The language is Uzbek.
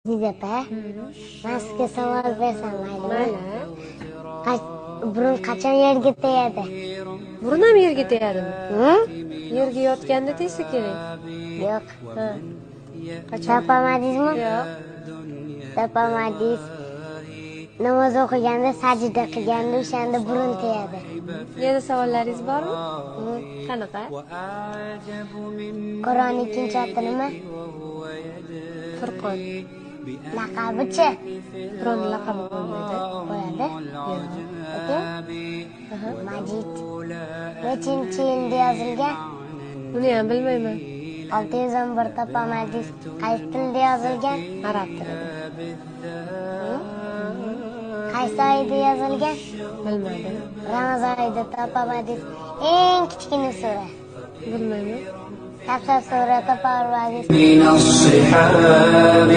Aziz opa, man sizga savol bersam maylimi? Mayli. Burun qachon yerga tegadi? Burun ham yerga tegadimi? Hı? Yerga yotganda tegsa kerak. Yo'q. Ha. Qachon? Topolmadingizmi? Yo'q. Topolmadingiz. Namoz o'qiganda, sajda qilganda o'shanda burun tegadi. Yana savollaringiz bormi? Qanaqa? Qur'on ikkinchi oti nima? Furqon. Laqabichi? Qur'onni laqabi bo'lmaydi. Bo'ladi. Yo'q. Lekin Majid. Nechinchi yilda yozilgan? Buni ham bilmayman. 611 topolmadingiz. Qaysi tilda yozilgan? Arab tilida. Qaysi oyda yozilgan? Bilmadim. Ramazon oyida topolmadingiz. Eng kichkina sura. Bilmayman. Kavsar sura topolmadingiz. من الصحاب.